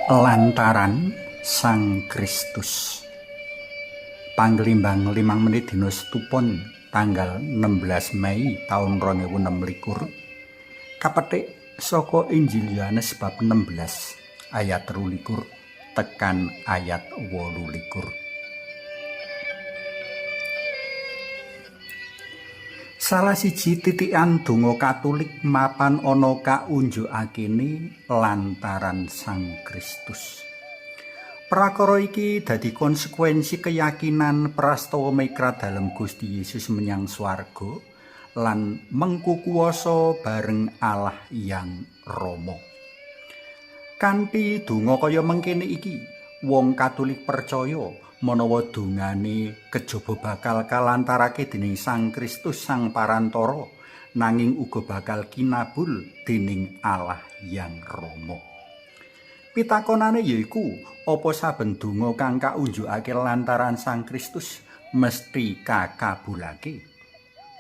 Lantaran Sang Kristus. Panglimbang 5 menit dina Setupon tanggal 16 Mei taun 2026 kapetik saka Injil Yohanes bab 16 ayat 23 tekan ayat 28. Salah siji titikan donga Katolik mapan ana kaunjukakene lantaran Sang Kristus. Prakara iki dadi konsekuensi keyakinan prastawa mekra dalem Gusti Yesus menyang swarga lan mengku kuwasa bareng Allah Yang Rama. Kanthi donga kaya mengkene iki, wong Katolik percaya menawa dongane kejaba bakal kalantarake dening Sang Kristus Sang Parantara, nanging uga bakal kinabul dening Allah Yang Rama. Pitakonane yaiku, apa saben donga kang kaunjukake lantaran Sang Kristus mesti kakabulake?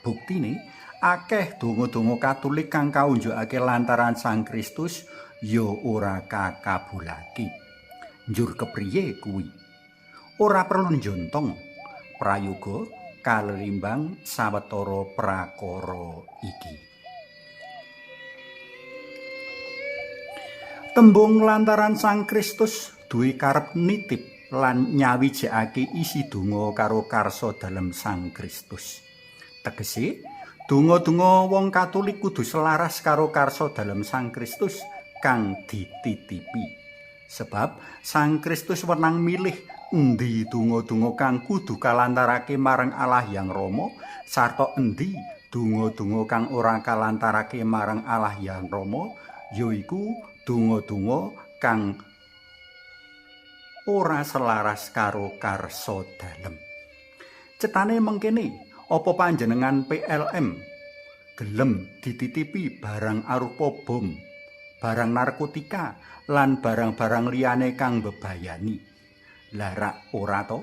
Buktine, akeh donga-donga Katolik kang kaunjukake lantaran Sang Kristus ya ora kakabulake. Njur kepriye kuwi? Ora perlu njontong, prayoga kalelimbang sawetara prakara iki. Tembung lantaran Sang Kristus duwe karep nitip lan nyawijekake isi donga karo karsa dalem Sang Kristus. Tegese, donga-donga wong Katolik kudu selaras karo karsa dalem Sang Kristus kang dititipi. Sebab Sang Kristus wenang milih endi donga-donga kang kudu kalantarake marang Allah Yang Rama sarta endi donga-donga kang ora kalantarake marang Allah Yang Rama, yaiku donga-donga kang ora selaras karo karsa dalem. Cetane mengkene, apa panjenengan PLM gelem dititipi barang arupa bom, barang narkotika lan barang-barang liyane kang bebayani? Lah rak ora to?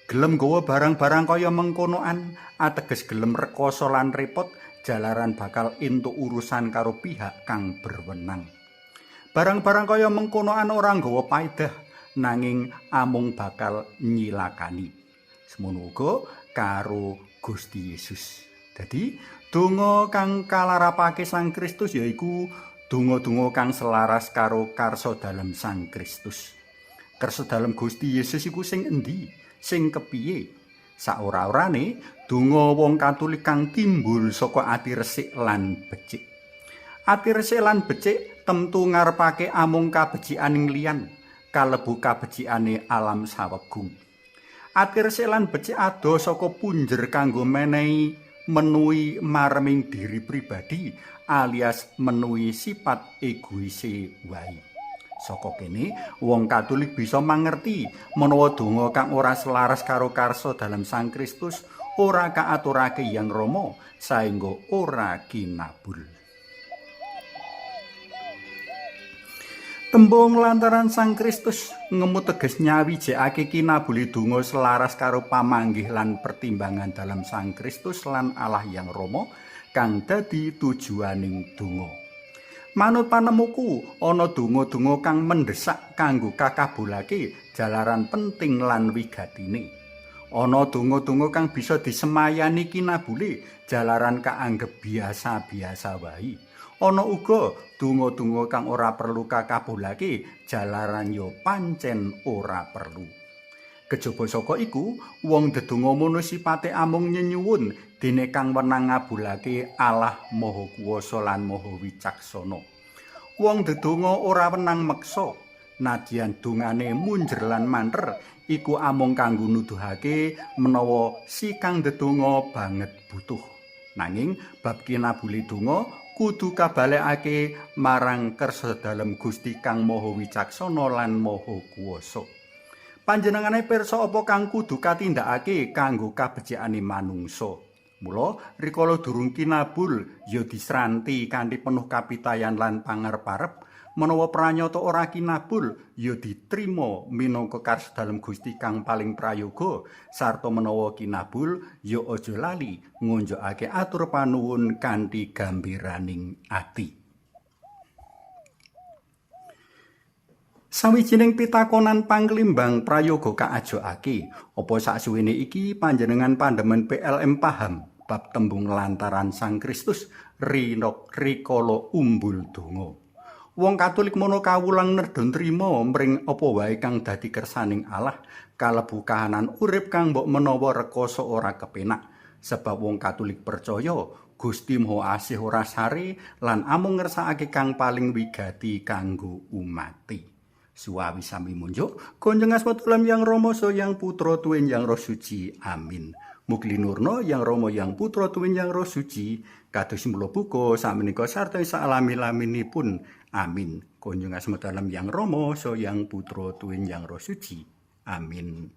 Gelem nggawa barang-barang kaya mengkonoan ateges gelem rekoso lan repot jalaran bakal entuk urusan karo pihak kang berwenang. Barang-barang kaya mengkonoan ora nggawa paedah nanging amung bakal nyilakani. Semono uga karo Gusti Yesus. Dadi donga kang kalarapake Sang Kristus yaiku donga-donga kang selaras karo karsa dalem Sang Kristus. Karsa dalem Gusti Yesus iku sing endi? Sing kepiye? Saora-orane donga wong Katolik kang timbul saka ati resik lan becik. Ati resik lan becik temtu ngarepake amung kabecikaning liyan, kalebu kabecikane alam sawegung. Ati resik lan becik adoh saka punjer kanggo menehi menuhi mareming diri pribadi alias menuhi sifat egoise wae. Saka kene wong Katolik bisa mangerti menawa donga kang ora selaras karo karsa dalem Sang Kristus ora kaaturake Yang Rama saengga ora kinabul. Tembung lantaran Sang Kristus ngemut teges nyawijekake kinabule donga selaras karo pamanggih lan pertimbangan dalem Sang Kristus lan Allah Yang Rama kang dadi tujuaning donga. Manut panemuku, ana donga-donga kang mendhesak kanggo kakabulake jalaran penting lan wigatine. Ana donga-donga kang bisa disemayani kinabule jalaran kaanggep biasa-biasa wae. Ana uga donga-donga kang ora perlu kakabulake jalaran ya pancen ora perlu. Kejaba saka iku, wong dedonga mono sipate amung nyenyuwun dene kang wenang ngabulake Allah Maha Kuwasa lan Maha Wicaksana. Wong dedonga ora wenang meksa, nadyan dongane munjer lan manter, iku amung kanggo nuduhake menawa si kang dedonga banget butuh. Nanging bab kinabule donga kudu kabalekake marang kersa dalem Gusti kang Maha Wicaksana lan Maha Kuwasa. Panjenengane pirsa apa kang kudu katindakake kanggo kabecikane manungsa. Mula rikala durung kinabul ya disranti kanthi penuh kapitayan lan pangarep-arep, menawa pranyata ora kinabul ya ditrima minangka karsa dalem Gusti kang paling prayoga, sarta menawa kinabul ya aja lali ngunjukake atur panuwun kanthi gambiraning ati. Sawijining pitakonan pangklimbang prayoga kaajokake, apa saksuwene iki panjenengan pandemen PLM paham bab tembung lantaran Sang Kristus rinok rikala umbul donga. Wong Katolik mono kawulang nedha nrima mring apa wae kang dadi kersaning Allah, kalebu kahanan urip kang mbok menawa rekoso ora kepenak, sebab wong Katolik percaya Gusti Maha Asih ora sare lan amung ngersakake kang paling wigati kanggo umate. Suawi sami munjuk, kunjung asma dalem Yang Rama saha Yang Putra tuwin Yang Roh Suci. Amin. Mugi linurna Yang Rama, Yang Putra tuwin Yang Roh Suci, kados mula buka, sakmenika sarta salami-laminipun. Amin. Kunjung asma dalem Yang Rama saha Yang Putra tuwin Yang Roh Suci. Amin.